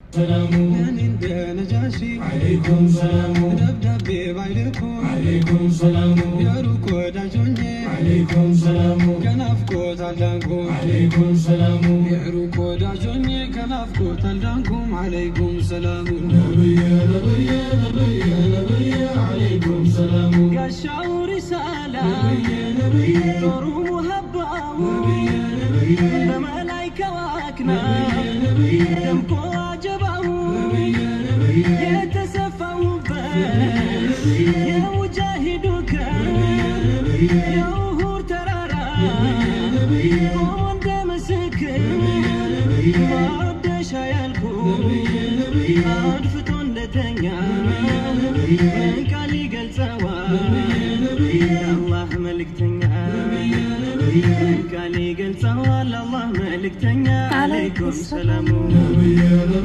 ሰላሙ። ለኔ እንደ ነጃሺ ዓለይኩም ሰላሙ። ደብዳቤ ባይልኩ ዓለይኩም ሰላሙ። የሩቅ ወዳጅ ሆኜ ዓለይኩም ሰላሙ። ከናፍቆት አልዳንኩም። ዓለይኩም ሰላሙ። የሩቅ ወዳጅ ሆኜ ከናፍቆት አልዳንኩም። ዓለይኩም ሰላሙ። ነብየ፣ ነብየ፣ ነብየ፣ ነብየ፣ ዓለይኩም ሰላሙ። ጋሻው ሪሳላ ነብየ፣ ነብየ፣ ጦሩ ሙሀባው ነብየ፣ ነብየ፣ በመላይካው አክናፍ ነብየ፣ ደምቆ አጀባው ነብየ፣ የተሰፋውበት የሙጃሂዱ ከፍ የኡሁድ ተራራ ቆሞ እንደ ምስክር ማወደሻ ያልኩ አድፍጦ እንደተኛ ምን ቃል ይገልጸዋል የአላህ መልእክተኛ? ምን ቃል ይገልጸዋል አላህ መልእክተኛ? ዓለይኩም ሰላሙ። ነብየ።